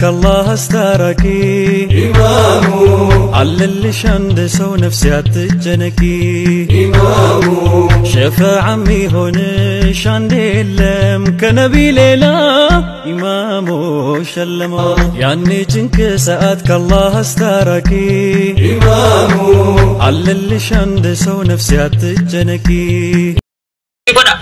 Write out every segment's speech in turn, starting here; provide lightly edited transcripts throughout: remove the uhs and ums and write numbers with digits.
ከአላህ አስታራቂ ኢማሙ አለልሽ አንድ ሰው ነፍሴ አትጨነቂ ኢማሙ ሸፈዓ የሚሆንሽ አንድ የለም ከነቢ ሌላ ኢማሙ ሸለመው ያኔ ጭንቅ ሰዓት ከአላህ አስታራቂ ኢማሙ አለልሽ አንድ ሰው ነፍሴ አትጨነቂ Godha.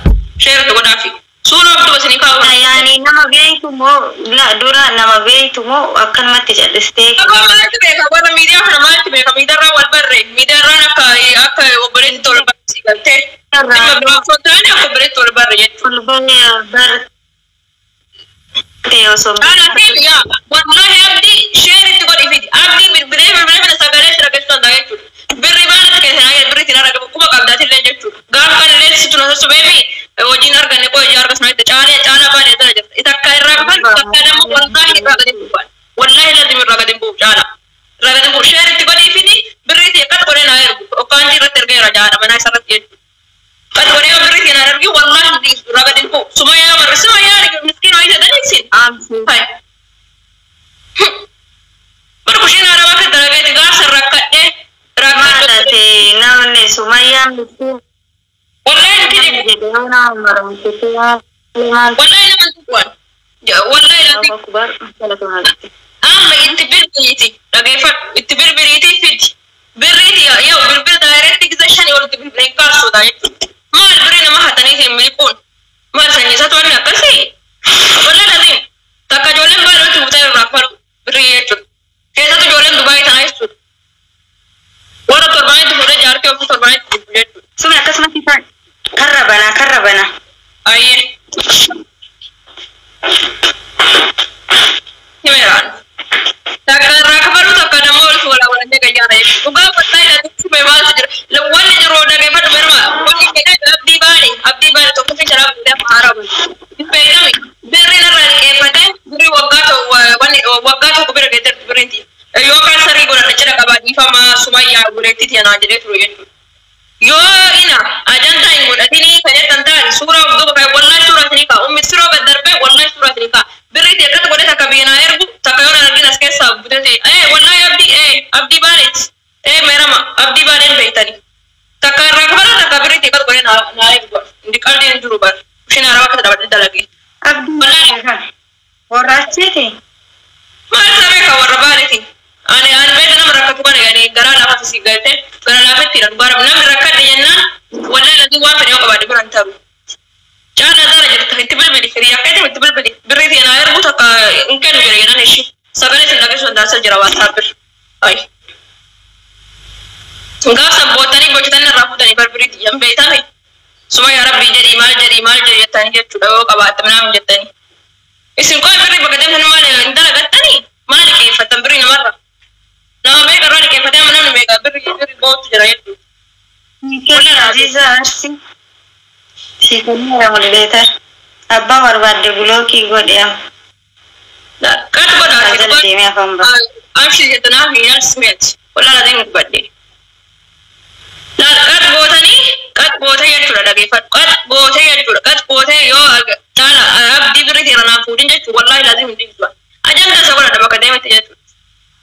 Share godhaafi. Suuraa abduu isinii kaa'u. Yaani nama beektu moo la dura nama beektu moo akkanumatti cal'istee Abaa maaltu beeka? Warra miidiyaa kana maaltu beeka? Miidiyaarraa wal barre. Miidiyaarraan akka akka obboleetti wal barre si galtee. Dhimma biraa osoo hin taane akka obboleetti wal barre jechuudha. Ulbee barte osoo Kana fi yaa wallahi abdii share itti godhi fidi. Abdii bilbilee bilbilee fina sagalee si dhageessisuu danda'a jechuudha. Birri baala keessa naa birri ittiin argamu kuma qabdaatillee jechuudha. Gaafa illee situ na sossobeefi hojiin arganne qoy ijaa argas malee caalee caalaa baanee tana jirta. Takka irraa kafan takka dammoo wallahi irraa gadi bu'u. Wallahi lazim irraa gadi bu'u caala. Irraa gadi bu'u share itti godhii fidi birri itti akkas godhee naa ergu. Okkaantii irratti ergeera jaala manaa isarratti jechuudha. Qad godhee birri itti naa ergi wallahi irraa gadi bu'u. Sumayyaa barri sumayyaa miskiin ho'i jedhanii isin. Amsi. Hai. Bara kushina arabaa kan dalageeti gaafsa rakkadhee rakkadhee. Maalate namni Sumayyaan miskiin Wallahi kijibu. jedhee nama maramsitee maal Wallahi nama tuqwan. Wallahi lazim. Akbar galatoomatti. Amma itti bilbiliiti dhageeffadhu itti bilbiliiti fidi. Birriiti yaa bilbila daayireetti gisa shanii walitti bilbileen kaasuudha jechuudha. Maal birrii nama hataniitiin miliquun maal sanyii isa to'anni akkasii. Wallahi lazim takka ijoolleen baay'ee walitti butee irraa kafalu birrii jechuudha. Keessattuu ijoolleen Dubaayii tanaa jechuudha. Warra torbaanitti fuudhee jaartii ofii torbaanitti jibbu jechuudha. Sumi akkasumatti isaan karra banaa karra banaa. Ayyee. Himeeraan. Takka irraa kafalu takka dammoo walitti walaa walannee gayyaara jechuudha. Dhugaa wallahi laatitti mee maaltu jira? Wanni jiru dhageeffadhu merma. Wanni fedhan abdii baane abdii baane tokko fi jaraa buutee amma haaraa baane. Beekami birri narraa liqeeffatee birri waggaa tokko wanni waggaa tokko bira geetteerti birriinti. Yookaan sarii godhadha jedha qabaa dhiifama sumayyaa godhetti tiyanaa jedhee ture jechuudha. Yoo ina ajandaa hin godhatinii kan jettan ta'an suuraa of duuba kaa'e wallahi suuraa isinii ka'a. Ummi suuraa gad darbee wallahi suuraa isinii ka'a. Birrii ta'e akkatti godhee takka biyya naa ergu takka yoo na argin as keessaa butete. Ee wallahi abdii ee abdii baaleeti. Ee meerama abdii baaleen beektani. Takka irraa kafala takka birrii ta'e akkatti godhee naa naa ergu. Indi qaldiin hin jiru bara. Isheen haarawaa akka dhaabbatee dalagee. Abdii Wallahi warraachiti. maal isa beeka warra baaleeti. Ani ani beeka nama rakkatu kana yaani garaa laafatti si galte garaa laafatti dha dhugaa namni rakkadhe jennaan wallahi lazim waan fedhe yoo qabaadhe biraan taru. Caala zaara jirta itti bilbili hiriyaa keetiin itti bilbili birrii ta'e naa ergu takka hin kennu jedhe jennaan ishii sagalee isin dhageessu dandaasa jira waatsaapir. Ayi. Gaaf sabbootanii gochitanii irraa fuutanii bar birrii xiyyan beektame. Suma yaa rabbii jedhii maal jedhii maal jedhi jettanii jechuudha yoo qabaatte minaamin jettanii. Isin qofa birrii bakka deemtan maal hin dalagattanii maal liqeeffattan birrii namarra. Nama meeqa irraa liqeeffatee amma namni meeqa birrii birrii bootu jira jechuudha. Keessa Aziza Arsi. Si kenneera mul'eetar. Abbaa barbaadde bulookii godhe amma. Qad godhaati Jala deemee afaan ba'a. Amshi jettanaaf hin alsmeet. Walaa latiin gubbadhe. Qad gootanii qad gootee jechuudha dhageeffadhu. Qad gootee jechuudha. Qad gootee yoo caala abdii birrii seera naaf fuudhin jechuudha. Wallaahi laazim hin dhiisu. Ajandaa isa godhadha bakka deematti jechuudha.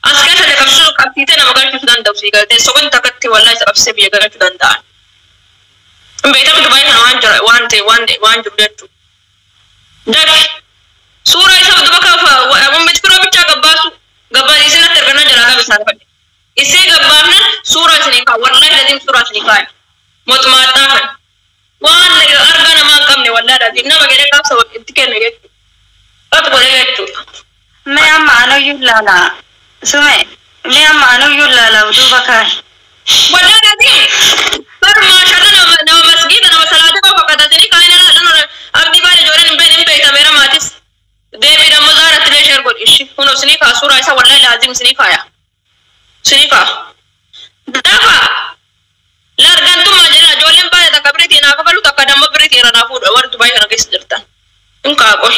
As keessa illee qabsiisuu qabsiisee nama galchuu danda'u si galtee soqonni takkatti wallaahi isa qabsiisee biyya galchuu danda'an. Beekama Dubaay kana waan jira waan ta'e waan waan jiru jechuudha. Dafi suuraa isa duba kafa muummichi firoo bichaa gabbaasu gabbaa isinatti ergannaa jalaa qabu isaan fadhe. Isee gabbaafnan suuraa isinii ka'a wallahi lazim suuraa isinii ka'a. Mootummaa kan waan argaa namaa hin qabne wallahi lazim nama jedhee qaabsa itti kennu jechuudha. Qatu godhee jechuudha. Mee amma anuyyuu laala. Sume mee amma anuyyuu laala duuba kaa'e. Wallahi lazim bar maashallah nama nama masgiida nama salaata qofa fakkaatanii kaa'in ala dhanora abdii baale ijoolleen hin beekne hin beekta meera maatis. Deebii dammoo zaaratti illee sheer godhi ishi kunoo isinii ka'a suuraa isaa wallahi laazim isinii kaaya. Isinii ka'a. Dafa largantummaa jedha ijoolleen baale takka birriitiin naa kafalu takka dammoo birriitiin irra naa fuudha warri Dubaayii kana keessa jirtan. Hin ka'a qoy.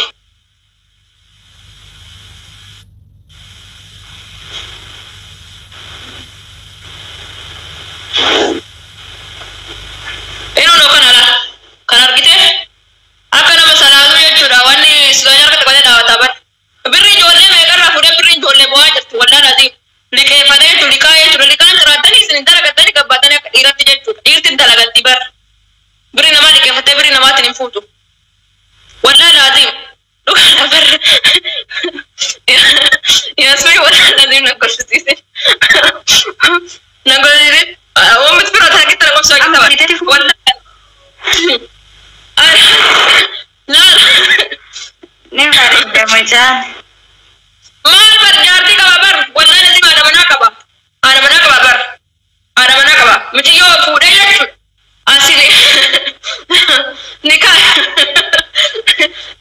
Inni kan ala kan argite akka nama salaatu jechuudha wanni sigaanya harkatti qabate dhaabata bara. Birri ijoollee meeqarraa fuudhee Dhiiratti jechuudha. Dhiirtiin dalagatti bar. Birri namaa liqeeffattee birri namaatiin hin fuutu. Wallahi laaziim. Dhugaa bar. Yaasmii wallahi laaziim na kolfisiise. Na kolfisiise. Uummat biroo tana kitta na qobsoo Amma kitta bitatti bar. Wallahi. Laal. Ni bareeda mucaan. Maal bar jaartii qaba bar. Wallahi laaziim haadha manaa qaba. Haadha manaa qaba bar. Haadha manaa qaba. Mucayyoo fuudhee jechuudha. Asili. Ni kaa.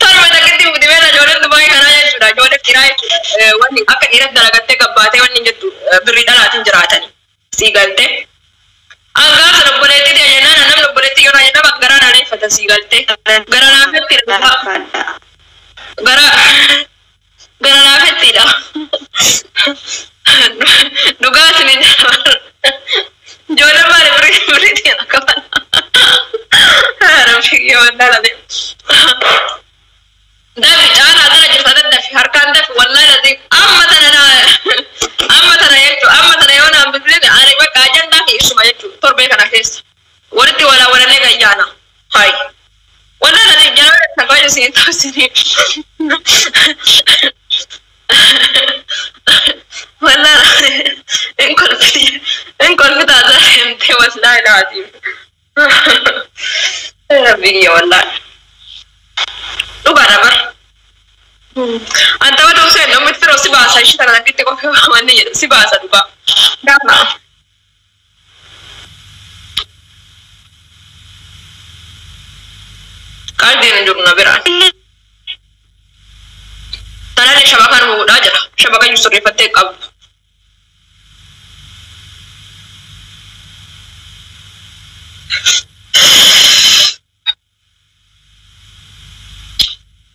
Torba takkitti mudimee ijoolleen Dubaayii kanaa jechuudha. Ijoollee dhiiraa jechuudha. Wanni akka dhiiratti dalagattee gabbaatee wanni jettu birrii dhalaatiin jiraatani. Sii galtee. An gaafa sana obboleettii ta'e jennaan namni obboleettii yoo jennaan bakka garaa naannoo uffata sii galtee. Gara laafetti gara gara laafettiidha. Dhugaa isiniin jedha. Ijoolleen maali birrii birriitiin akka mana. Rabbi wallahi Dafi caalaa tana jirta daddafi harkaan dafi wallahi lazim amma tana na amma tana jechuun amma tana yoo naan bilbileen ani bakka ajandaa fi isuma jechuun torbee kana keessa walitti walaa walallee gayyaana hayi wallahi lazim jaalala kan baay'ee isin taasisanii wallahi in kolfiti in kolfita deemte wallahi lazim Rabbi wallahi dhugaadha bar. Anta wata useen namni firoo si baasa ishee tana nakkitti qofa wanni jedhu si baasa dhugaa. Gaafa. Qalbiin hin jiru na biraan. Tanallee shabakaan godhaa jira. Shabaka iyyuu sirreeffattee qabdu.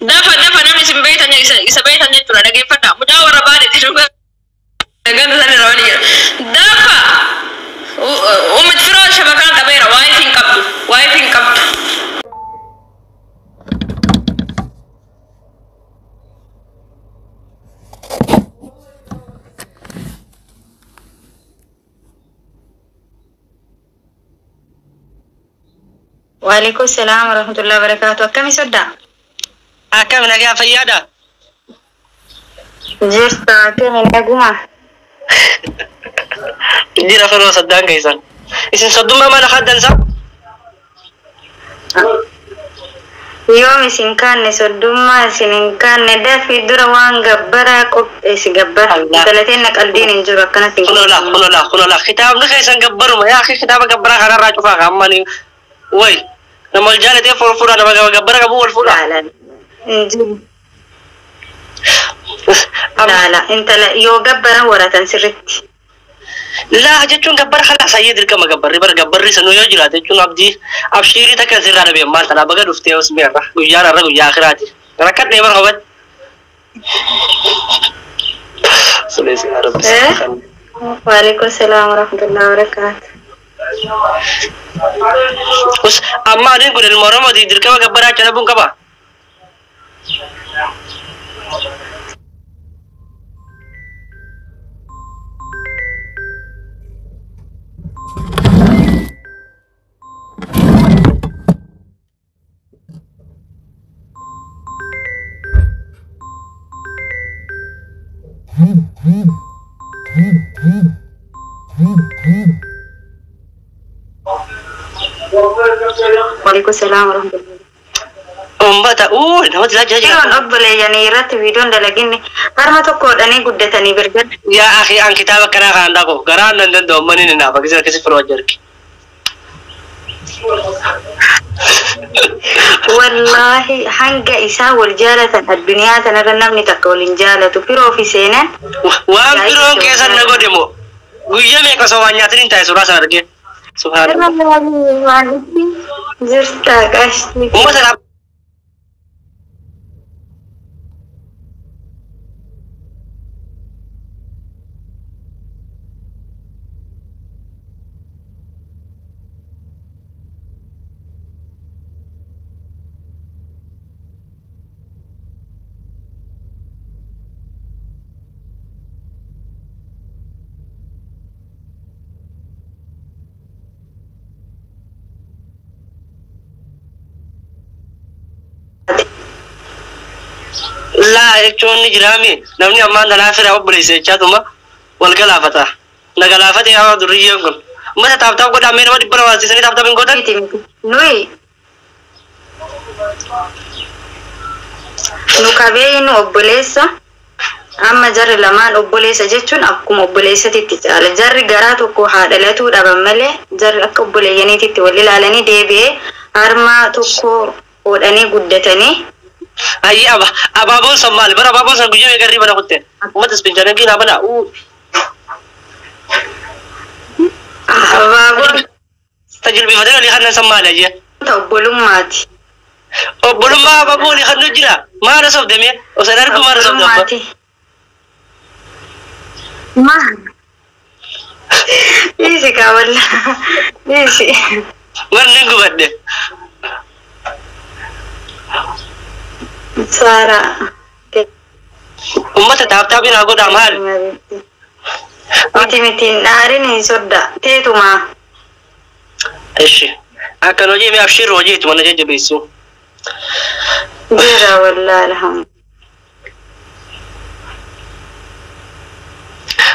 Dafa dafa namni isin beektan isa beektan jechuudha dhageeffadha. Mucaa warra baadhetti dhugaa. Ganda sana irra wani jira. Dafa uummat firoo shabakaan qabeera waayif hin qabdu. Waayif hin qabdu. Waalaikum salaam warahmatullahi wabarakatuh. Akkami soddaa? Akkam nagaa fayyaadha? Jirta akkami naguma? Jira firoo saddaan keessan. Isin soddummaa mana kaddansa? Yoom isin kaanne soddummaa isin hin kaanne dafi dura waan gabbaraa qopheessi gabbara. Intalateen na qalbiin hin jiru akkanatti hin Kunola kunola kunola kitaabni keessan gabbaruma yaa akhi kitaaba gabbaraa kanarraa cufaa kammani way nama wal jaalatee fuudhaa nama gabbara qabu wal fuudhaa. Laala hin jiru. Laala intala yoo gabbaran waratan sirritti. Laa jechuun gabbara kalaas hayyee dirqama gabbarri bara gabbarri sanuu yoo jiraate jechuun abdii abshiirii takka sirraa dhabe maal tanaa baga dhuftee osmee irra guyyaan irra guyyaa akiraati. Rakkadhee bara hubadhu. Sulees yaa Rabbi. Waalaikum salaam warahmatullahi wabarakatuh. Us amma adiin kun ilma Oromooti dirqama gabbaraa achi dhabuun qaba. Waalaikum salaam warahmatullahi. Uummata namatti laajaa jira. Yeroon obboleeyyanii irratti viidiyoon dalaginni harma tokko hodhanii guddatanii birgan. Yaa akhi an kitaaba kanaa kan dhaqu garaan nan danda'u manni ni naafa kisa kisa firoo jarki. Wallaahi hanga isaa wal jaalatan addunyaa tanarra namni takka wal hin jaalatu firoo fi seenan. Waan firoon keessan na godhe moo guyyaa meeqa osoo waan nyaatin hin taa'e suuraa sana argee. Subhaanallah. Jirta qashti. Uummata Laa jechuun ni jiraami. Namni ammaan tanaa fira obboleessa jechaatuma wal galaafata. Na galaafate yaa durriyyeen kun. Uummata tap tap godhaa mee nama 200 siisanii tap tap hin godhan. Miti miti. Nuyi nu qabeeynu obboleessa amma jarri lamaan obboleessa jechuun akkuma obboleessatitti caala. Jarri garaa tokko haadhalatuu dhaban malee jarri akka obboleeyyaniititti wal ilaalanii deebi'ee harmaa tokko hodhanii guddatanii. Ayyi aba abaaboon san maali? Bara abaaboon san guyyaa meeqa irrii bana kutte? Uummata ispinchaanagii naa bana. Abaaboon Tajilbifatee olii kannan san maali ayyee? Obbolummaati. Obbolummaa abaaboo olii kan jira. Maal osoo demee? Osoo hin argu maal osoo demee? Obbolummaati. Ma. Dhiisi kaa walla. Dhiisi. Warri hin gubadde. Saaraa. Uummata tap tapiin haa godhaa maali? Miti miti hin dhaarin hin sodda. Teetumaa. Ishi. Akkan hojii mi abshiirru hojii itti mana jajjabeessu. Jira wallaa alhamdu.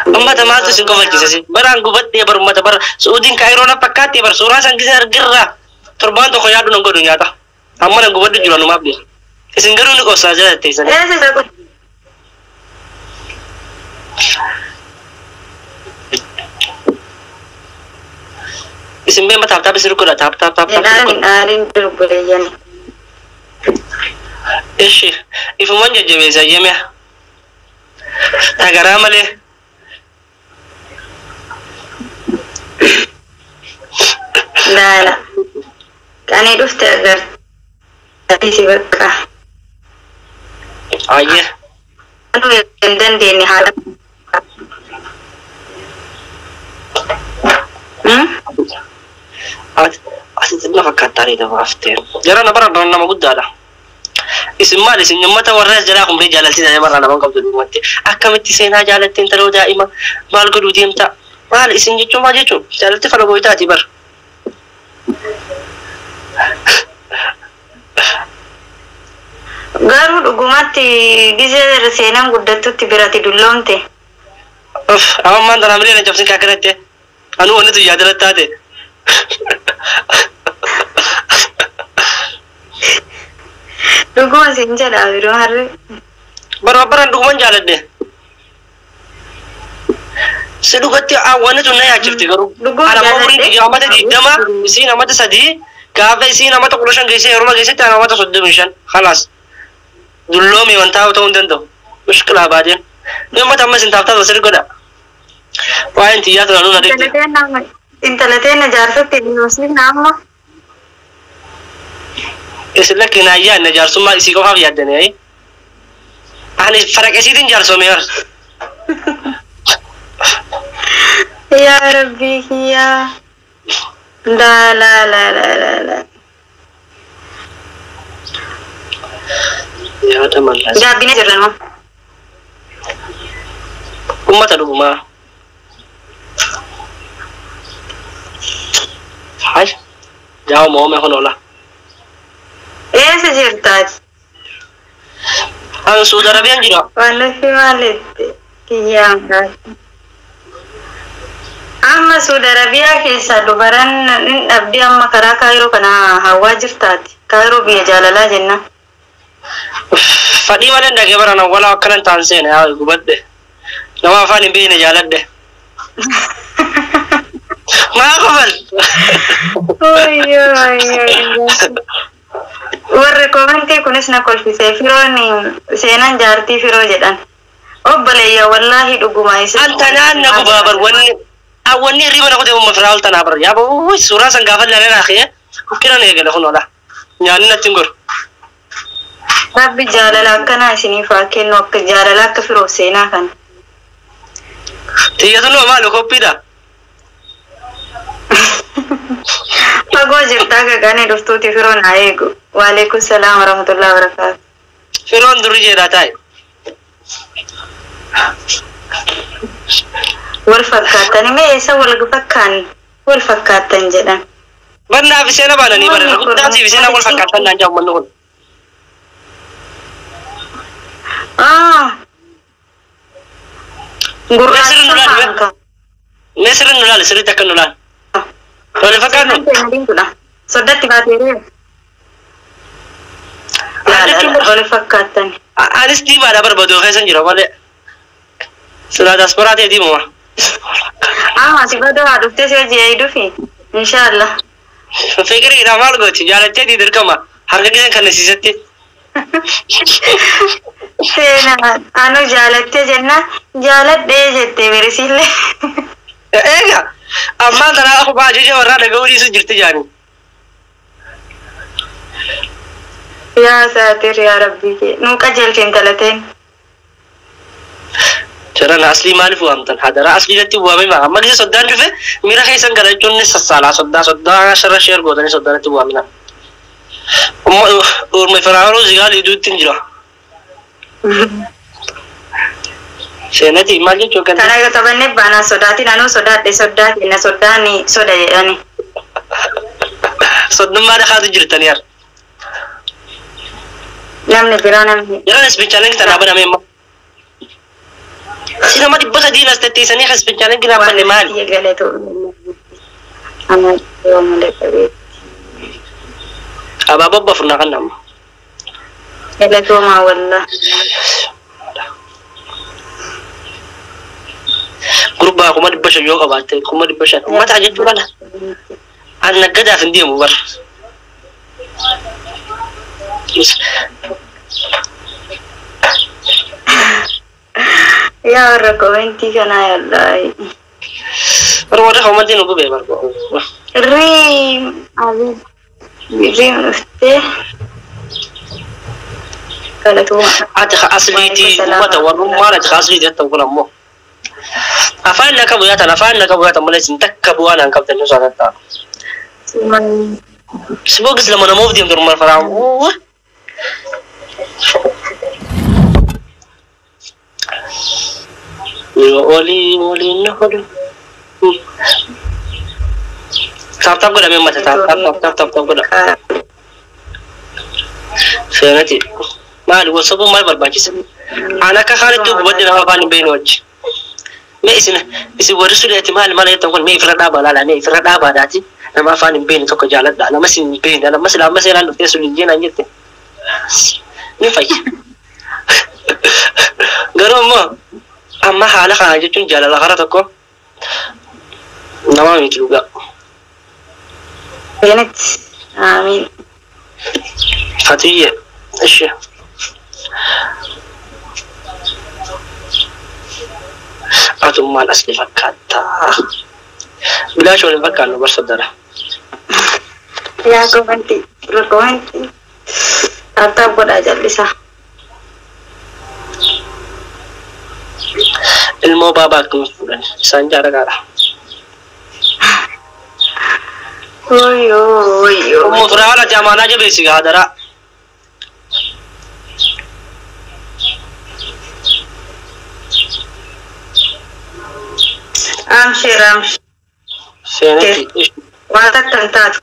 Uummata maaltu isin kofalchiise? Baraan gubadhee bar uummata bara Suudiin Kaayiroo na fakkaattee bar suuraa san gisee argirraa torbaan tokko yaadu nan godhu nyaata. Amma nan gubadhu jira numaaf beeka. Isin garuu ni qobsaa jala teessanii. Eessa isa kun? Isin beema tap tap isin godha tap tap tap Hin tap dhaarin godha. hin dhaarin obboleeyyani. Ishi ifuman jajjabeessa yemea. Tagaraa malee. Laala. Qanii dhufte agartee bakka. Ayyee. Nu hin dandeenye haala. Hmm? Ati xinna fakkaattaa dhabaaftee. Jara na bara nama guddaadha. Isin maal isin uummata warra as jalaa kun bee jaalaltii barra nama qabdu dhumatti. Akkamitti seenaa jaalatteen taloo daa'ima maal godhuu deemta? Maal isin jechuun maal jechuun? Jaalalti fala gooyitaati bara. Garuu dhugumatti gizee seenaan guddattutti birati dulloomte. Uff, amma maan tanaa milee na cabsin kaakiratte. Anuu wanni tu yaadala taate. Dhuguma siin jedha biroo harri. Bara baraan dhuguman jaaladhe. Si dhugatti wanni tun na yaachifte garuu. Dhuguma Ana amma umriin jaaladhe. kiyya amata 20, isiin amata 3, gaafa isiin amata 15 geessee yeroo geessetti ana amata 35. Khalaas. Dulloomii wantaa ta'uu hin danda'u. Mushkilaa baadeen. Ni uummata amma isin taaftaa sirri godha. Waa'een xiyyaa turan nuun adeemte. Intala teena jaarsatti hin hoosifna amma. Isin lakki naa yaadne jaarsummaa isii qofaaf yaaddanii. Ani faraqesiitiin jaarsoomee bar. Yaa Rabbii kiyyaa. Laa laa laa laa laa laa. Yaada mallaas. Gaabbina jirra noo. Uummata dhugumaa. Hai. Jaawo moome kun oola. Eessa jirtaati? An Suudi Arabiyaan jira. Waan nuti maalitti kiyyaan kaase. Amma Suudi Arabiyaa keessa dubaran hin dhabdee amma karaa Kaayiroo kana hawaa jirtaati. Kaayiroo biyya jaalalaa jenna. Fadhii malee dhagee barana walaa akkanan taan seene haa gubadhe. Nama afaan hin beekne jaaladhe. Maa qofal? Wayyoo wayyoo. Warri komentii kunis na kolfise firoon seenaan jaartii firoo jedhan. Obboleeyya wallaahi dhuguma isa. Antanaan na gubaa bar wanni wanni hirriba na kutee uumma firaa ol tanaa bar yaa boo suuraa san gaafa ilaalee naa ka'ee hukkina eegale kun oola. Nyaanni natti hin goru. Rabbi jaalala akkanaa isiniif haa kennu akka jaalala akka firoof seenaa kana. Xiyyatu noo maali koppiidha? Fagoo jirtaa gaganii dhuftuuti firoon haa eegu. Waalaikum salaam warahmatullahi wabarakaatu. Firoon durri jedhaa taa'e. Wal fakkaatani mee eessa wal fakkaan wal fakkaattan jedhan. Barnaa fi seena baananii bara guddaa fi seena wal fakkaatan naan jaa uummanni kun. Ah. Sirri nu Gurraacha laali. faanka. Mee sirri nu laali, sirriitti akka nu laali. Wal fakkaannu. Diimtuudha. Soddatti baateeree. Wal fakkaattan. Anis diimaadha barbaadu keessan jira malee. Silaa diasporaa ta'e diimuma. Amma si badoo haa dhuftee si hojii eeyduufi. Inshaallah. Fikiriidha maal gooti jaalattee di dirqama harka keessan kan nasiisetti. Seenaa anu jaalattee jenna jaaladhee jettee berisiillee. Eega ammaan tanaa akkuma ajaja warraa dhaga'uu dhiisu jirti jaani. Yaa saatir yaa rabbii kee nuu qajeelche intalateen. Jaran aslii maaliif waamtan? Hadaraa aslii irratti waamee maa? Amma gisee soddaan dhufe miira keessan gala jechuun ni sassaalaa soddaa soddaa sharra sheer gootanii soddaan itti waamina. Urma firaaroo zigaa liiduutti hin jira. Seenati maal jechuun kan Kana yoo taphannee baanaa sodaatiin anuu sodaadhe soddaa kenna soddaan soda jedhani. Soddummaa dhakaatu jirtanii har. Namni biraa namni. Jaran isbichaaleen tanaa baname immoo. Si nama 300 as tetteessanii isbichaaleen ginaa banne maali? Abaaboo bafurnaa kan nama. Galatoomaa wallah. Gurbaa 500,000 yoo qabaatte 500,000. Uummata jechuu kana. An naggadaaf hin deemu bara. Yaa warra komentii kanaa yallaayi. Warra warra komentii nu gubee bara. Riim abiib riim dhuftee. Galatooma. Ati asliitii uummata warrummaan ati asliitii jettan kun ammoo. Afaan na qabu yaatan afaan na qabu yaatan malee isin takka bu'aa naan qabdan nu sodaattaa. Siboogis lama namoof deemtu rummaan faraamu. Yoo olii waliin na hodhu. Taap taap godhamee uummata taap taap taap taap taap godha. Seenati maali gosobuun maal barbaachisa? Aan akka kaanitti gubadde nama afaan hin beekne wajji. Mee isin isin warri suleeti maali maal jettan kun mee ifirra dhaabaa laala mee ifirra dhaabaadhaati nama afaan hin beekne tokko jaaladha nama isin hin beekne nama sila amma seeraan dhuftee sun hin jeenaan jette. Ni fayya. Garuu ammoo amma haala kana jechuun jaalala kara tokko nama miti dhugaa. Seenatti. Amiin. Fatiyye ishee. Atummaan asli fakkaata. Bilaash waliin fakkaannu barsa dara. Yaa komentii komentii. Taap taap godhaa jallisaa. Ilmoo baabaa akkamitti fuudhan isaan jaaragaadha. Wayyoo wayyoo. Ummu Firaa'oon ati amaanaa jabeessi hadaraa. Amshir amshir. Seenatti. Waan takka hin taatu.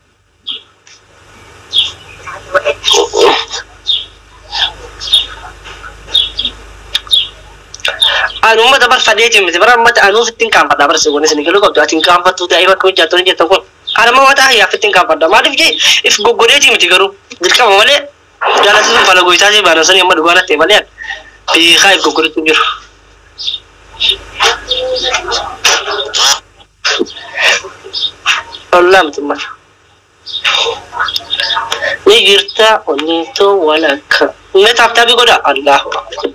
Ani uummata barfadeeti miti bara uummata anuu fittiin kaanfadha bara segoon isin galuu qabdu atiin kaanfattu daa'ima akka hojjaattu jettan kun ani amma mataa hayyaa fittiin kaanfadha maaliif jee if goggodeeti miti garuu dirqama malee jaalati sun fala goyitaasii baana sanii amma dhugaa nattee malee beekaa if goggodeetu jiru. Ollaa miti uummata. Ni jirta onnitoo walakka. Mee taaptaabii godha Allahu akbar.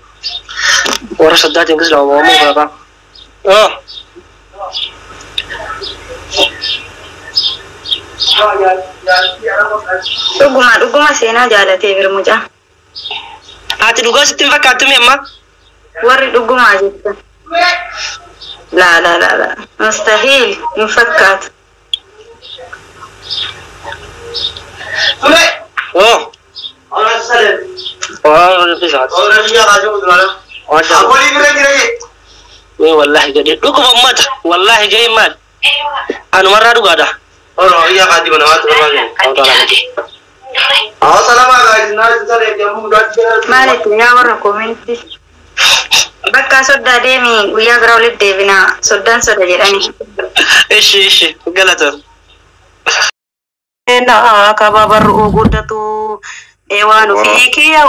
Warra soddaatiin kis lama waamuu godhata. Oh. Dhuguma dhuguma seenaa jaalatee bir mucaa. Ati dhugaa sitti hin fakkaattu mi amma? Warri dhugumaa jetta. Laa laa laa laa. Mustahiil hin fakkaatu. Oh. Oh, Mee wallahi jedhee dhuguma ummata wallahi jedhee maal? Anumarraa dhugaadha. Maalitti yaa warra komentii. Bakka soddaa deemi guyyaa biraa walitti deebinaa soddaan soda jedhani. Ishi ishi galatoon. Na kaba barru guddatu eewaan ofii kiyya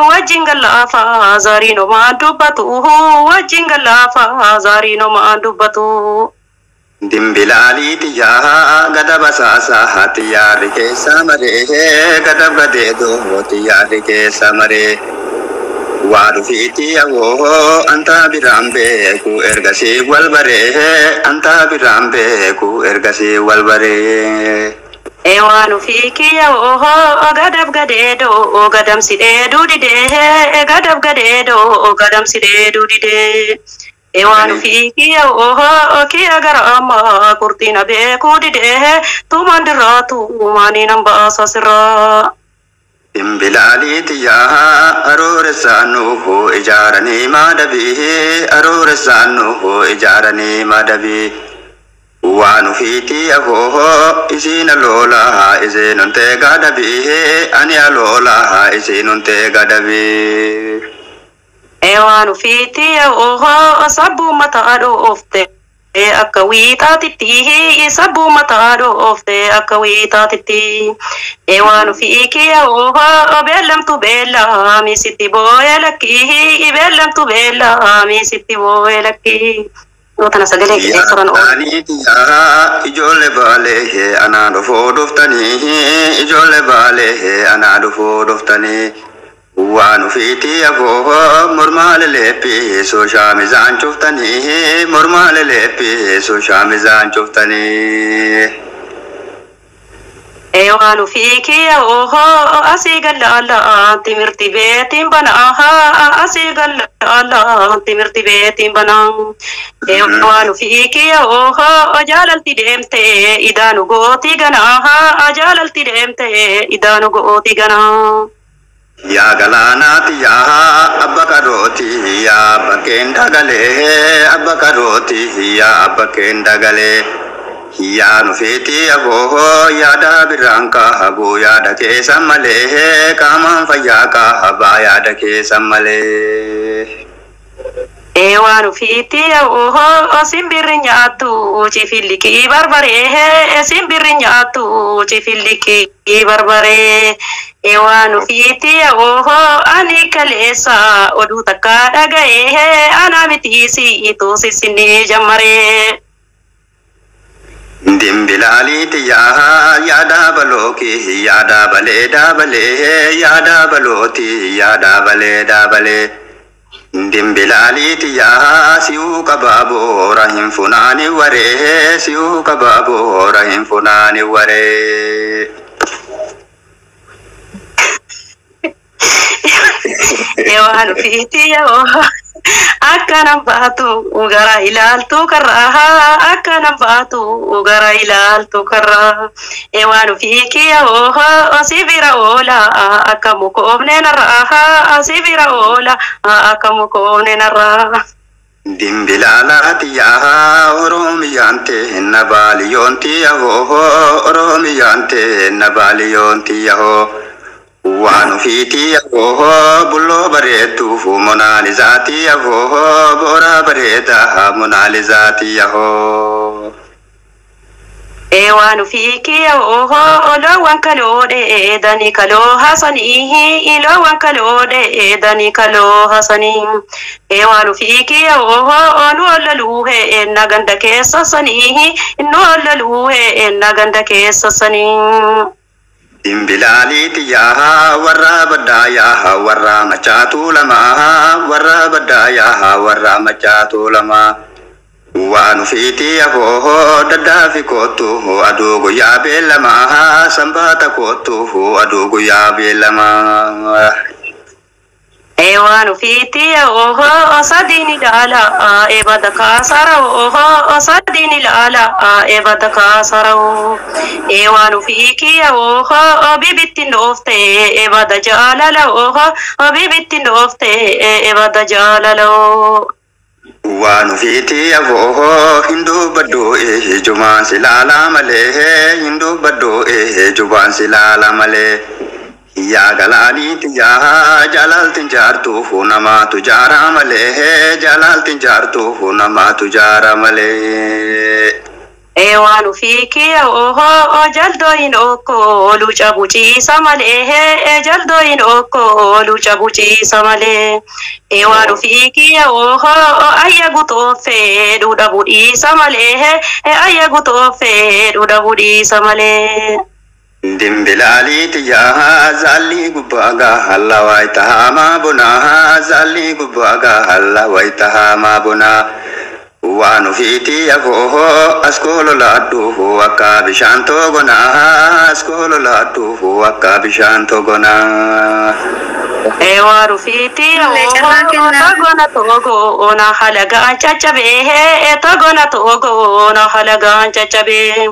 wajjin gallaafa zaariin homaan dubbatu wajjin gallaafa zaariin homaan dubbatu. Dimbilaalii xiyyaa gada basaasaa xiyyaarri keessa maree gada gadeedoo xiyyaarri keessa maree. Waa dhufiitti awoo antaa biraan beeku ergasii wal baree antaa biraan beeku ergasii wal baree. Eewaan ofii kiyya gadab gadeedoo gadamsi dheeduu didee gadab gadeedoo gadamsi dheeduu didee. Eewaan ofii kiyya kiyya gara ammaa qurxiina beekuu didee tumaan dirraa tumaanii nan baasa sirraa. Dimbilaalii xiyyaa arooressaan nuhu ijaaranii maadabii arooressaan nuhu ijaaranii maadabii. Waan ofiitti afoo isiin aloolaa isiin ontee gadabii ani aloolaa isiin ontee gadabii. Eewaan ofiitti sabbuu mataa dhoofte akka wiixaatitti sabbuu mataa dhoofte akka wiixaatitti. Eewaan ofii kiyya beellamtu beellaa miisitti boo'ee lakkii beellamtu beellaa miisitti boo'ee lakkii. Tana sagalee qilleensa oolu. Yaa ijoollee baalee anaa dhufuu dhuftanii ijoollee baalee anaa dhufuu dhuftanii. Waan ofiitti afoo mormaa leleeppii sooshaa mizaan cuftanii mormaa leleeppii sooshaa mizaan cuftanii. Eewaan ofii kiyya asii galla timirti beetiin banaa asii galla timirti beetiin banaa. Eewaan ofii kiyya jaalalti deemte idaanu gootii ganaa jaalalti deemte idaanu gootii ganaa. Yaa galaanaati yaa abba karooti yaa bakkeen dagalee abba karooti yaa bakkeen dagalee. Yaa nufeeti afoo yaada biraan kahabuu yaada keessa malee qaamaan fayyaa kahabaa yaada keessa malee. Eewaan ofiitti simbirri nyaattu cifillikii barbaree simbirri nyaattu cifillikii barbaree. Eewaan ofiitti ani kaleessa oduu takka dhaga'ee ana mitiisi tuusissinni jammaree. Dimbilaalii xiyyaa yaada balooki yaada balee daabalee yaada balooti yaada balee daabalee. Dimbilaalii xiyyaa si'uu qabaaboo hin funaani waree si'uu qabaaboo hin funaani waree. Eewaan ofiitti akkanan baatu gara ilaaltu karraa akkanan baatu gara ilaaltu karraa. Eewaan ofii kiyya si bira oola akka mukoomne narraa si bira oola akka mukoomne narraa. Dimbilaalaa xiyyaa Oromiyaan teenna baaliyoon xiyyaa Oromiyaan teenna baaliyoon xiyyaa. Waan ofiitii afoo bulloo bareedduuf monaalizaatii afoo boora bareedaa monaalizaatii afoo. Eewaan ofii kiyya loowwan kaloo dheedanii kaloo hasanii loowwan kaloo dheedanii kaloo hasanii. Eewaan ofii kiyya nu ollaluu eenna ganda keessa sanii nu ollaluu eenna ganda keessa sanii. Dimbilaalii xiyyaa warra baddaa yaa warra machaatu lamaa warra baddaa yaa warra machaatu lamaa. Waan ofiitti afoo daddaafi kootu aduu guyyaa beellamaa sanbaata kootu aduu guyyaa beellamaa. Eewaan ofiitti sadiin ilaala eebada kaasara sadiin ilaala eebada kaasara. Eewaan ofii kiyya bibitti dhoofte eebada jaalala bibitti dhoofte eebada jaalala. Waan ofiitti afoo hin dubbadhu jumaan si laala malee hin dubbadhu jumaan si laala malee. Yaa galaaniiti yaa jaalaltiin jaartuu namaatu jaara malee jaalaltiin jaartuu namaatu jaara malee. Eewaan ofii kiyya ohoo jaldoyin okkoo luca buciisa malee jaldoyin okkoo luca buciisa malee. Eewaan ofii kiyya ohoo ayya gutooffee dhudha budhiisa malee ayya gutooffee dhudha budhiisa malee. Dimbilaaliiti yaa zaalli gubbaa gaahalla wayita haamaa bonaa zaalli gubbaa gaahalla wayita haamaa bonaa. Waan ofiitii yafoo askoolo laadduufu akka bishaan togonaa askoolo laadduufu akka bishaan togonaa. Eewaan ofiitii ohoo togona togoona halagaan caccabee togona togoona halagaan caccabee.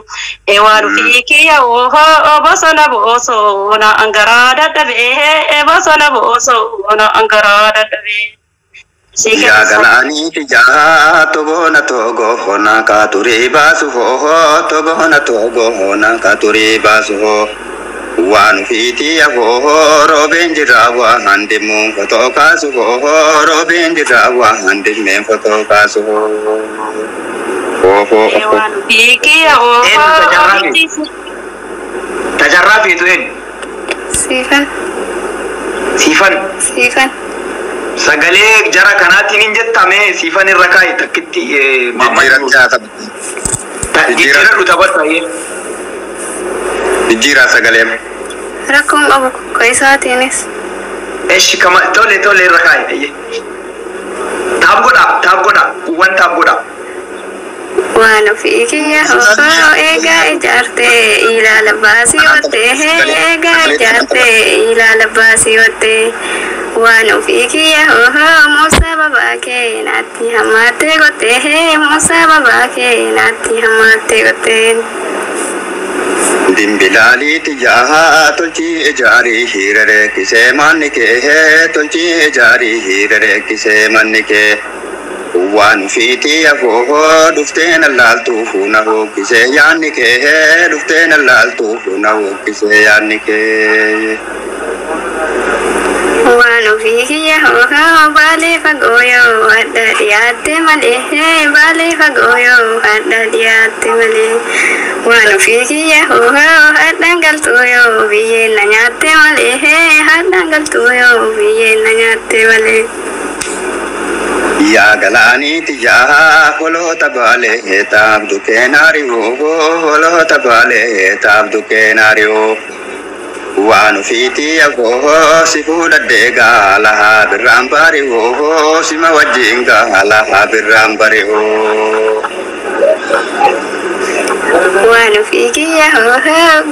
Eewaan ofii kiyya ohoo bosona bosona angaraa dadhabee bosona bosona angaraa dadhabee. Yaa galaaniiti yaa togoona togoona kaaturii baasu hoo togoona togoona kaaturii baasu hoo. Waan ofiitii yafoo roobeen jirraa waa handimmuun fotoo kaasu hoo roobeen jirraa waa handimmeen fotoo kaasu hoo. Eewaan ofii kiyya ohoo. Tajarraa feetu eenyu? Siifan. Siifan. Siifan. Sagalee jara kanaatiin hin jettame siifan irra kaa'i takkitti jijjiiradhu taphadha. Jijjiiraa sagalee. Rakkoon qabu koo isaatiinis. Eshi kama tole tole irra kaa'i. Taap godha taap godha kuuwwan taap godha. Waan ofii kiyya hoo eegaa ijaartee ilaala baasii wattee eegaa ijaartee ilaala baasii wattee. Waan ofii kiyya hoo muusaa babaa kee naatti hammaattee gottee muusaa babaa kee naatti hammaattee gottee. Dimbilaaliiti yaa tolchii ijaarii hiiraree kisee manni kee tolchii ijaarii hiiraree kisee manni kee. Waan ofiitii yafoo dhufteen allaaltuu fuuna hookkisee yaanni kee dhufteen allaaltuu fuuna hookkisee yaanni kee. Waan ofii kiyya hoo baalee fagoo yoo hadha dhiyaatte malee baalee fagoo yoo hadha dhiyaatte malee. Waan ofii kiyya hoo hadhaan galtuu yoo biyyeen na nyaatte malee hadhaan galtuu yoo biyyeen na nyaatte malee. Yaa galaaniiti yaa holoota baalee taabdu keenaariyoo holoota baalee taabdu keenaariyoo. Waan ofiitii yafoo si fuudhadhee gaala haa birraan bari'oo sima wajjin gaala haa birraan bari'oo. Waan ofii kiyya hoo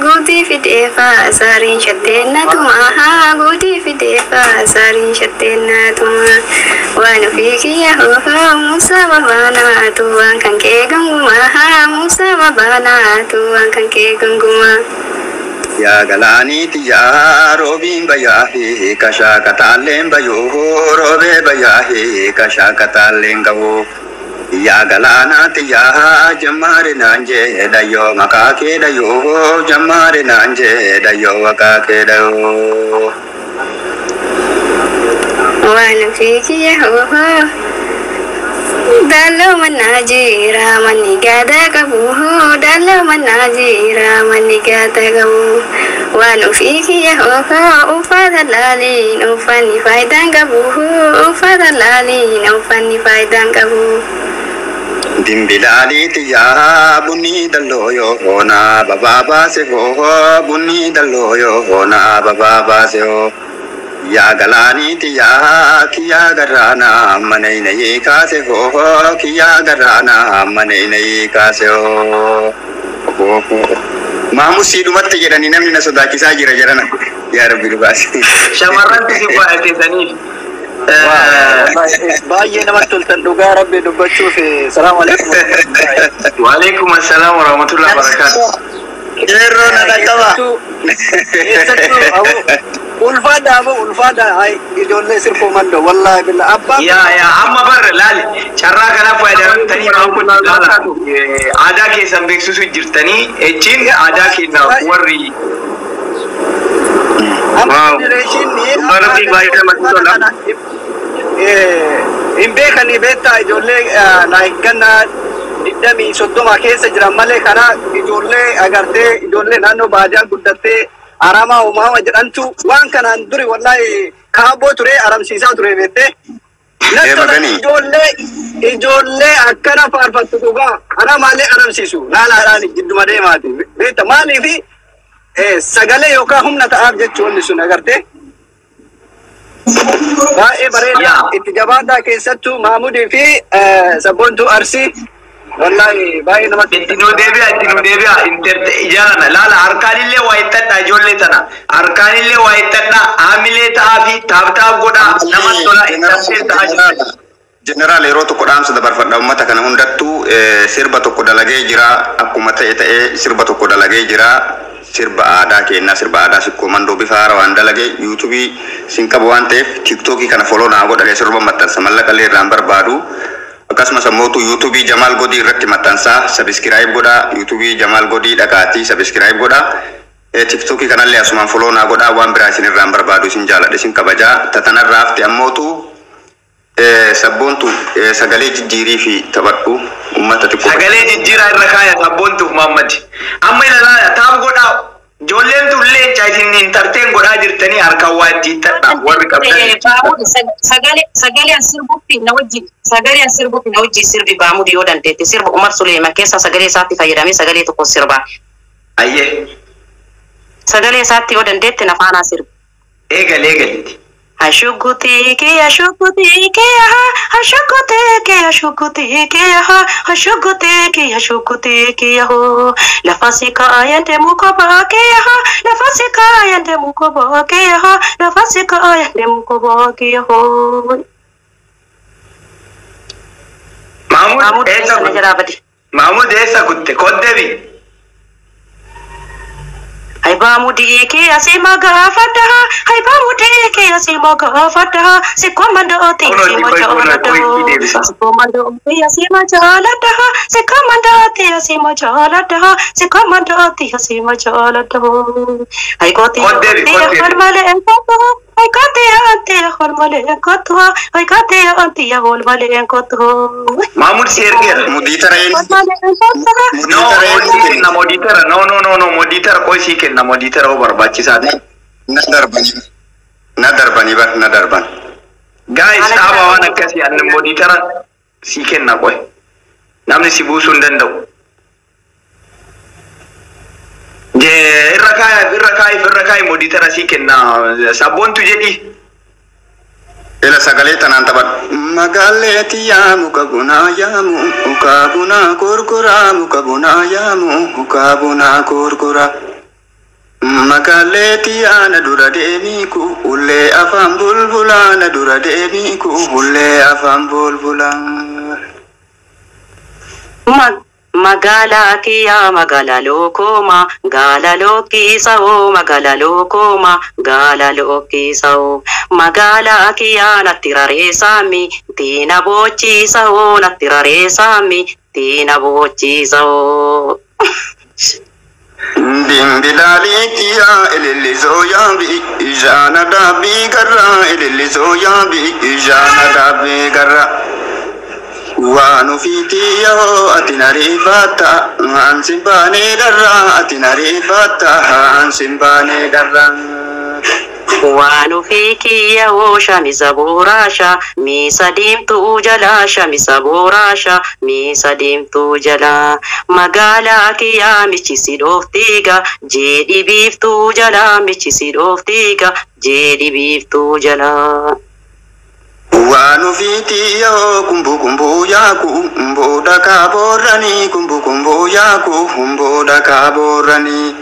guutii fideefaa saariin shatteen na tumaa guutii fideefaa saariin shatteen na tumaa. Waan ofii kiyya hoo muusaa babaanaatu waan kan kee gongumaa muusaa babaanaatu waan kan kee gongumaa. Yaa galaaniiti yaa roobiin bayaahi kashaakataalleen bayoo roobee bayaahi kashaakataalleen gahoo. Yaa galaanaati yaa jammaari naan jedha yoo maqaa keedha yoo jammaari naan jedha yoo maqaa keedha yoo. Waan ofii kiyya hoo Dalloo manaa jira manni gaadaa qabu dalloo manaa jira manni gaadaa qabu. Waan ofii kiyya hoo uffata laaliin uffanni faayidaan qabu uffata laaliin uffanni faayidaan qabu. Dimbilaaliiti yaa bunni dalloo yoo hoonaa babaa baase hoo bunni dalloo yoo hoonaa babaa baase hoo. Yaa galaaniiti yaa kiyyaa garraanaa manayinayii kaase hoo kiyyaa garraanaa manayinayii kaase hoo. Maamusii dhumatti jedhanii namni na sodaachisaa jira jedhana. Yaa Rabbi dhugaas. Shamarran si baay'atanii. Baay'ee namatti toltan dhugaa Rabbi dubbachuuf. Salaamu alaikum. Waalaikum assalaam warahmatullahi wabarakatuh. Yeroo na dhaqqaba. Ulfaadha aboo ulfaadha ijoollee sirfoo mandoo wallaahi billa abbaa. Yaa yaa amma barra laali carraa kana fayyadamtanii aadaa keessan beeksisuu jirtanii jechiin aadaa keenya warri. Amma Waaw. generation Dhugaa Rabbii baay'ee namatti tola. Hin beekanii beektaa ijoollee like ganna 20, 30 keessa jiran malee karaa ijoollee agartee ijoollee naannoo baadiyyaa guddattee aramaa uumamaa jedhantu waan kanaan duri wallahi kaaboo ture aramsiisaa ture beektee. Ee, maganii. Ijoollee akkana faarfattu dhugaa aramaalee aramsiisu laalaadhaan gidduma deemaati beekta maaliifi sagalee yookaan humna ta'aaf jechuun sun agartee. Baay'ee bareeda itti jabaadhaa keessattuu Maamudii fi Sabboontuu Arsii wallahi baay'ee namatti Itti nuu deebi'a, itti nuu deebi'a. Ijaarana laala harkaanillee waa ittadha ijoollee tana. Harkaanillee waa ittadha. Haamilee ta'aa fi tap tap godhaa. Namatti tola entertain ta'aa jirti. Jeneraal yeroo tokko dhaamsa dabarfadha uummata kana hundattuu sirba tokko dalagee jira akkuma ta'e ta'ee sirba tokko dalagee jira sirba aadaa kennaa sirba aadaa sikkoo mandoo bifa haarawaan dalagee yuutuubii sin qabu waan ta'eef tiiktookii kana follow naa godhadhee sirba maxxansa mallaqa illee irraan barbaadu akkasumas ammoo yuutuubii Jamaal Godii irratti maxxansaa subscribe godhaa yuutuubii Jamaal Godii dhaqaatii subscribe godhaa. Tiktookii kanallee asumaan follow naa godhaa waan biraa isin irraan barbaadu isin jaaladha isin kabajaa tatanarraa hafte ammootu sabboontu sagalee jijjiirii fi taphadhu uummata xiqqoo. Sagalee jijjiiraa irra kaaya sabboontuuf Muhammad. Amma ilaalaa tap godhaa. Ijoolleen tun leenca isin entertain godhaa jirtanii harkaan waa itti hittadha warri qabdan. Sagalee an sirbutti na wajji sagalee an sirbutti na wajji sirbi Baamudi yoo dandeette sirba Umar Suleeman keessa sagalee isaatti fayyadamee sagalee tokko sirba. Ayyee. Sagalee isaatti yoo dandeette na faanaa sirbi. Eegal eegaliiti. Ashuguti ashuguti ashuguti ashuguti ashuguti ashuguti ho lafa sika muko bake lafa sika muko bake lafa sika muko bake ho. Mahmud eessa kutte? Mahmud eessa kutte? Koddeebi. Haibamudike asima gaafadha haibamudike asima gaafadha sikkomandooti asima jaaladha sikkomandooti asima jaaladha sikkomandooti asima jaaladha sikkomandooti asima jaaladha haikoti holmale enkoto haikoti anti holmale enkoto haikoti anti holmale enkoto. Mahmud si ergeera. Mudiitara eenyu? No, sii kenna moditara. No, no, no, no, moditara qoy sii kenna moditara hoo barbaachisaa ta'e. Na darbanii. Na darbanii bar na darban. Guys, dhaaba waan akkasii anni moditara sii kenna qoy. Namni si buusuu hin danda'u. Irra kaaya irra kaayi irra kaayi moditara sii kenna sabboontu jedhi. Ila sagalee tanaan taphadhu. Magaalleetti yaa muka bunaa yaamu muka bunaa gurguraa muka bunaa yaamu muka bunaa gurguraa. Magaalleetti yaa na dura deemiiku ullee afaan bulbulaa na dura deemiiku ullee afaan bulbulaa. Magaalaa kiyyaa magaalaa lookoma gaala lookisa hoo magaalaa lookoma gaala lookisa hoo magaalaa kiyyaa natti rareessami tiina boochiisa hoo natti rareessami tiina boochiisa hoo. Dimbilaaliitiyaa ilillisoo yaabi ijaana dhaabbii garraa ilillisoo yaabi ijaana dhaabbii garraa. Waan ofiitii yoo ati na rifatta ansi baanee dharraa ati na rifatta ansi baanee dharraa. Waan ofii kiyya hoo shamisa boraasha miisa diimtuu jalaa shamisa boraasha miisa diimtuu jalaa magaalaa kiyyaa michisi dhooftiiga jeedhi biiftuu jalaa michisi dhooftiiga jeedhi biiftuu jalaa. Waan ofiitii yoo kumbu kumbu yaaku mbooda kaaboorranii kumbu kumbu yaaku mbooda kaaboorranii.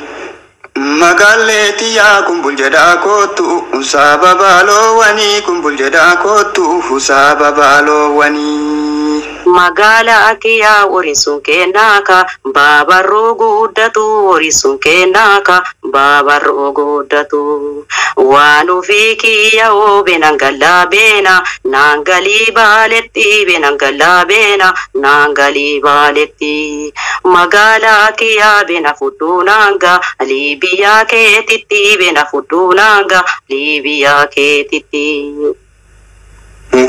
Magaalleetti yaa kumbul jedhaa kootu sababa loowwanii kumbul jedhaa kootu sababa loowwanii. Magaalaa kiyyaa horiin sun kennaaka baabarroo guddatu horiin sun kennaaka baabarroo guddatu. Waan ofii kiyya hoo beenan gallaa beena naan galii baaletti beenan gallaa beena naan galii baaletti. Magaalaa kiyyaa beena fudhuu naanga Liibiyaa keetitti beena fudhuu naanga Liibiyaa keetitti.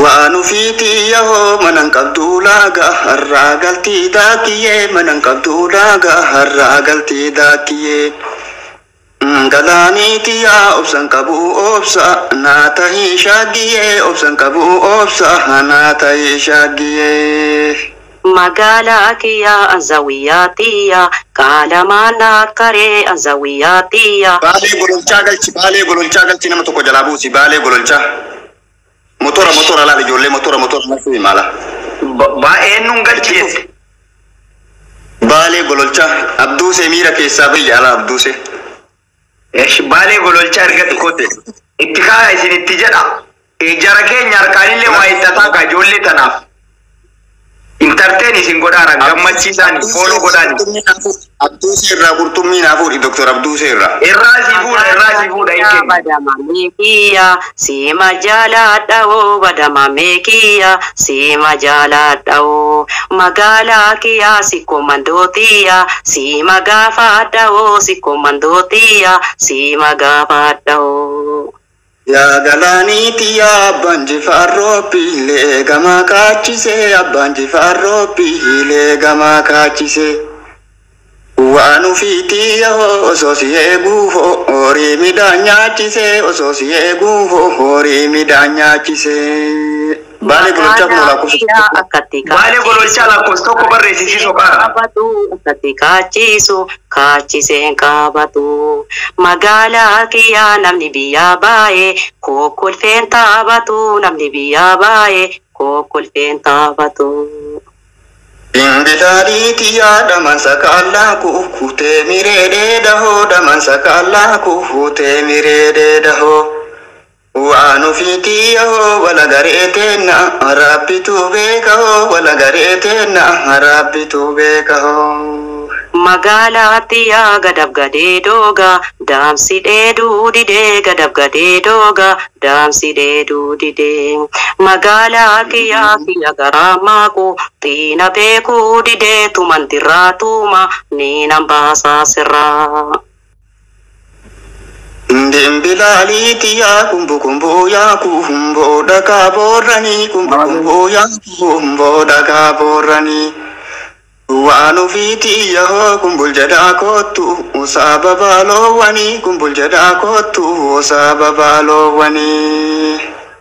Waan ofiitii yahoo manan qabduu laaga har'aa galtii daakiyyee manan qabduu laaga har'aa galtii daakiyyee. Galaaniitii yaa obsan qabu obsa naa tahii shaagiyyee obsan qabu obsa naa tahii shaagiyyee. Magaalaa kiyyaa anzawiyaa tiyya qaalamaa naakkaree anzawiyaa tiyya. Baalee gololchaa galchi, baalee gololchaa galchi, nama tokko jalaa buusi, baalee gololchaa. Motora motora laal ijoollee, motora motora natti himala. Baay'een nun galcheesse. Baalee gololchaa Abduusee miira keessaa biyya alaa Abduusee. Esh baalee gololchaa erga Kote. Itti kaaya isin itti jedha. Jara keenya harkaanillee waa ittataa kaa ijoollee tanaaf. Entertain isin godhaaran gammachiisaan follow godhaani. Abduusee irraa qurxummii naa fuudhi, Doktor Abduusee irraa. Irraa sii fuudha, irraa sii fuudha hin kennu. Badama meekiyya siima jaaladha'oo, badama meekiyya siima jaaladha'oo, magaalaa kiyyaa si komandootiya siima gaafadha'oo, si komandootiya siima gaafadha'oo. Yaa galaaniiti yaa abbaan jifaarroo piilee gamaa kaachisee, abbaan jifaarroo piilee gamaa kaachisee. Waan ofiitii yahoo osoo si eeguu hoo horii midhaan nyaachisee, osoo si eeguu hoo horii midhaan nyaachisee. Baalee gololchaa kun lakkoofsa. Akkatti Baalee gololchaa lakkoofsa tokko barreessisii soqaara. Qabatu akkatti kaachisu kaachiseen qabatu. Magaalaa kiyyaa namni biyyaa baay'ee kokkolfeen taphatu, namni biyyaa baay'ee kokkolfeen taphatu. Bilaaliiti yaa dhamansa kaallaa kutee miree dahoo, dhamansa kaallaa kutee miree dahoo. Waan ofiitii yahoo wala garee teenna rabbitu beekahoo, wala garee teenna rabbitu beekahoo. Magaalaa tiyyaa gadab gadee dooga daamsi dheeduu didee, gadab gadee dooga daamsi dheeduu didee. Magaalaa kiyyaa kiyya garaa maaqu xiina beekuu didee tuman dirraa tuuma ni nan baasaa sirraa. Dimbilaaliiti yaa kumbu kumbuu yaa kumboo dhagaa boorranii, kumbu kumbuu yaa kumboo dhagaa boorranii. Waan ofiitii yahoo kumbul jedhaa kottu sababa loowwanii, kumbul jedhaa kottu sababa loowwanii.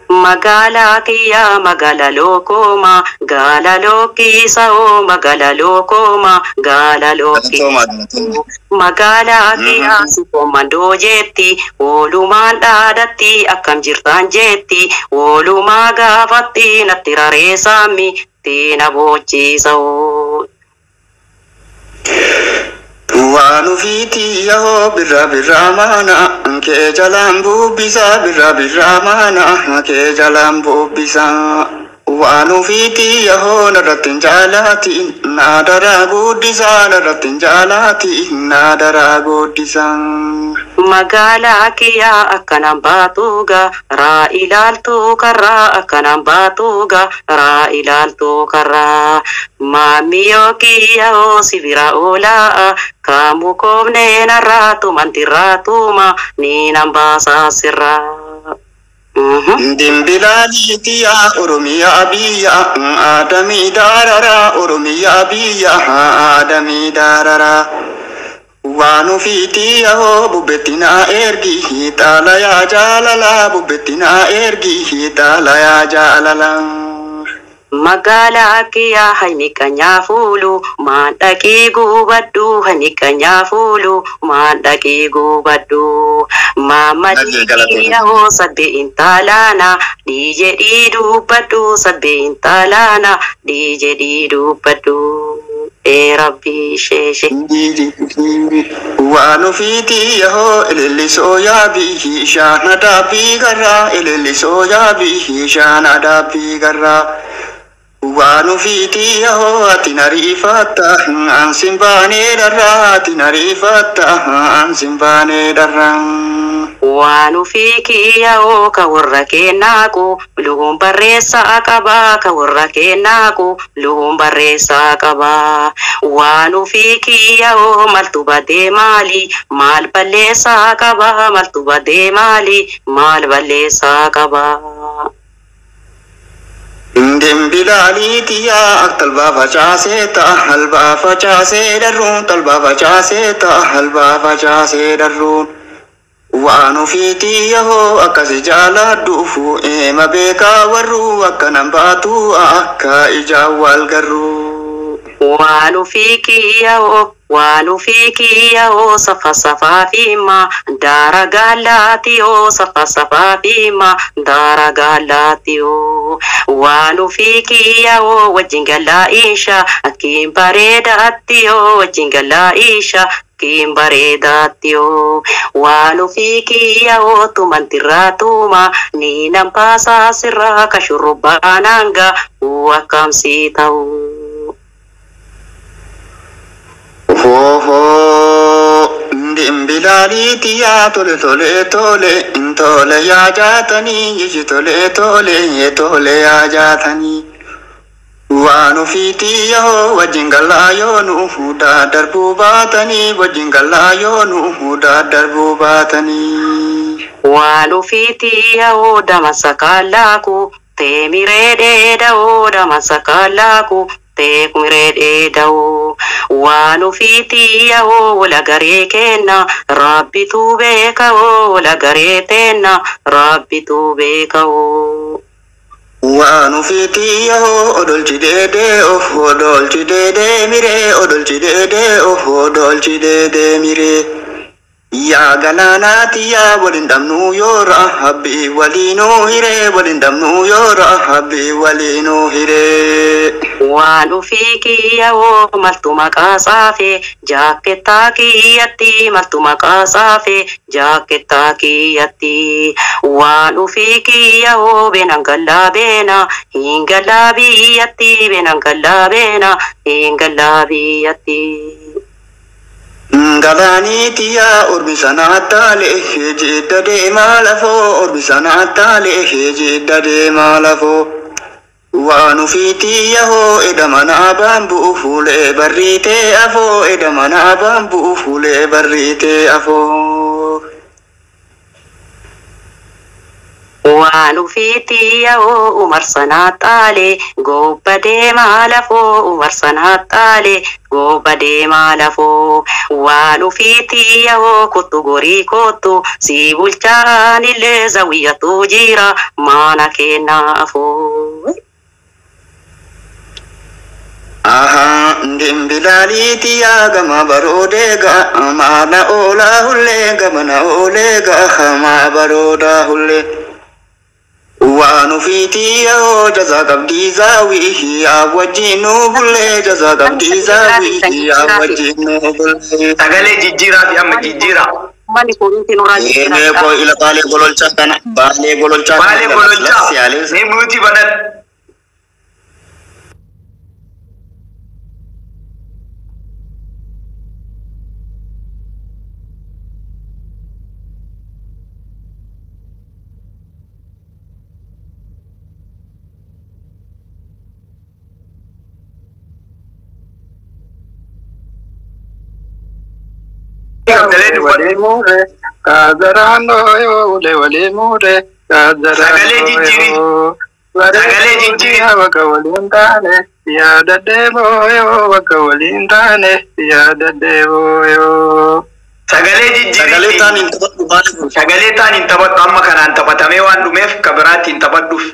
Magaalaa kiyyaa magaala lookoma gaala lookkiisa'oo, magaala lookoma gaala lookkiisa. Magaalaa kiyyaa si komandoo jetti oolumaan dhaadatti, akkam jirtaan jetti oolumaa gaafatti, natti rareessaami teena boochisa'oo. Waan ofiitii yahoo birra birraa maana kee jalaan bubbisa, birra birraa maana kee jalaan bubbisa. Waan ofiitii yahoo narratti hin jaalaati naadaraa guddisa, narratti hin jaalaati naadaraa guddisa. Magaalaa kiyyaa akkanaan baatuuga raa ilaaltuu karraa, akkanaan baatuuga raa ilaaltuu karraa. Maamiyoo kiyya hoo si bira oolaa kaamu koomnee narraa tumantirraa tuuma ni nan baasaa sirraa. Dimbilaaliiti yaa Oromiyaa biyya Aadamii daararaa, Oromiyaa biyya Aadamii daararaa. Waan ofiitii yahoo bubbetti naa ergi xaalayaa jaalalaa, bubbetti naa ergi xaalayaa jaalalaa. Magaalaa kiyyaa haymiqanyaa fuulu maan dhaqii gubadhu, haymiqanyaa fuulu maan dhaqii gubadhu. Maamadii kiyya hoo sabbe intaalaana dhiijedhii dubbadhu, sabbe intaalaana dhiijedhii dubbadhu. Ee Rabbii sheeshe. Waan ofiitii yahoo ilillisoo yaabii shaana daabbii garraa, ilillisoo yaabii shaana daabbii garraa. Waan ofiitii yahoo ati nariifatta ansin baanee dharraa ati nariifatta ansin baanee dharraa. Waan ofii kiyya'oo ka warra kennaaqu luun barreessaa qabaa ka warra kennaaqu luun barreessaa qabaa. Waan ofii kiyya'oo maltu badee maali maal balleessaa qabaa maltu badee maali maal balleessaa qabaa. Dembilaalii tiyyaa akka talbaa facaasee ta'a halbaa facaasee darruun talbaa facaasee ta'a halbaa facaasee darruun. Waan ofiitii yahoo akkasi jaaladhuufu eema beekaa warruu akka nan baatu akka ijaan wal garruu. Waan ofii kiyya'oo waan ofii kiyya'oo safa safaa fiima daara gaalaatiyoo safa safaa fiima daara gaalaatiyoo waan ofii kiyya'oo wajjin galaa isha akkiin bareedaatiyoo wajjin galaa isha akkiin bareedaatiyoo waan ofii kiyya'oo tumantirraa tuma ni nan baasaa sirraa ka shurrubbaa naanga akkamsii ta'u. Hohoo dembilaalii tiyyaa tole tole tole tole yaa jaatanii jechi tole tole tole yaa jaatanii. Waan ofiitii yahoo wajjin galaa yoonu hudaa darbuu baatanii wajjin galaa yoonu hudaa darbuu baatanii. Waan ofiitii yahoo damasa kaalaaku teemiree dheeda'oo damasa kaalaaku teemiree dheeda'oo waan ofiitii yahoo wala garee kenna rabbitu beeka'oo wala garee teenna rabbitu beeka'oo. Waan ofiitii yahoo odolchi deedee of odolchi deedee miree odolchi deedee of odolchi deedee miree. Yaa galaanaati yaa waliin dhabnuu yoora habbii waliinuu hiree waliin dhabnuu yoora habbii waliinuu hiree. Waan ofii kiyya'oo maltu maqaa saafe jaakkeettaa kiyyatti maltu maqaa saafe jaakkeettaa kiyyatti. Waan ofii kiyya'oo beenan gallaa beena hin gallaa biyyatti beenan gallaa beena hin gallaa biyyatti. Galaanii tiyyaa ormi sanaa taalee jidda deemaa lafoo ormi sanaa taalee jidda deemaa lafoo. Waan ofiitii yahoo edha manaa baambuu fuulee barriitee afoo edha manaa baambuu fuulee barriitee afoo. Waan ofiitii yahoo umar sanaa xaalee gobba deemaa lafoo umar sanaa xaalee gobba deemaa lafoo. Waan ofiitii yahoo kottu gorii kottu si bulchaanillee zawiyyatu jira maana kennaafoo. Ahaa dembilaalii tiyyaa gama baroodee ga'a maana oolaa hullee gamana oolee ga'a maa baroodaa hullee. Waan ofiitii yahoo jazaa qabdii zaawii yaa wajjin nuu bullee jazaa qabdii zaawii yaa wajjin nuu bullee. Sagalee jijjiiraa fi amma jijjiiraa. Manni kunuunti nurraa Mee koo ila baalee gololchaa kana baalee gololchaa kana Baalee gololchaa. Ni muutii banadhu. Sagalee jijjiiri. Sagalee jijjiiri. Bakka waliin taane yaada deeboo bakka waliin taane yaada deeboo. Sagalee jijjiiri. Sagalee taan hin taphadhu baalee gololchaa. Sagalee taan hin taphadhu amma kanaan taphatamee waan dhumeef ka biraatti hin taphadhuuf.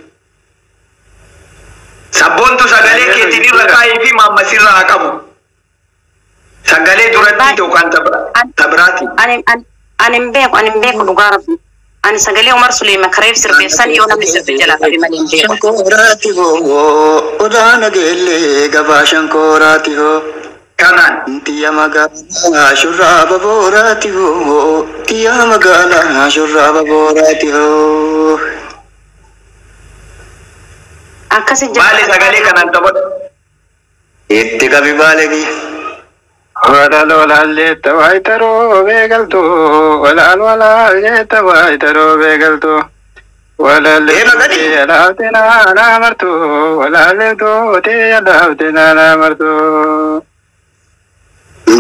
Sabboontu sagalee keetiin irra kaayii fi maammasirra haa qabu. Sagalee duratti yookaan tabiraati. Ani hin beeku ani hin beeku dhugaa rabbi. Ani sagalee Umar Suleeman kareef sirbeessan yoo namni sirbe jalaa qabe malee hin beeku. Shankooraati hoo odaa nageellee gabaa shankooraati hoo. Kanaan Tiyya magaalaa shurraaba booraati hoo tiyya magaalaa shurraaba booraati hoo. Akkas hin Maali sagalee kanaan taphatu? Itti qabi baalegi. Walaal walaallee tawaaytaroo beekaltu. Walaal walaallee tawaaytaroo beekaltu. Walaallee alaabte naanaa martu. Walaallee tootee alaabte naanaa martu.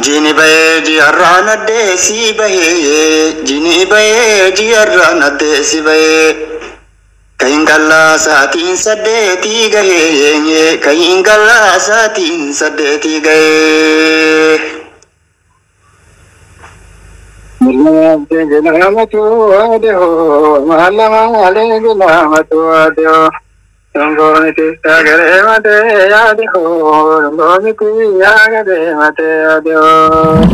Jini bahee ji'arraan addeessi bahee jini bahee ji'arraan addeessi bahee kayin gallaa sa'aatiin saddeetii gahee kayin gallaa sa'aatiin saddeetii gahee. Gilaamatu adeehoo maalamaalee gilaamatu adeehoo. Dungoomiti sagalee matee yaadehoo dungoomiti sagalee matee yaadehoo.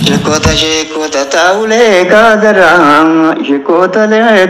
Sheekota sheekota taa'ulee kaagaraa sheekota lee.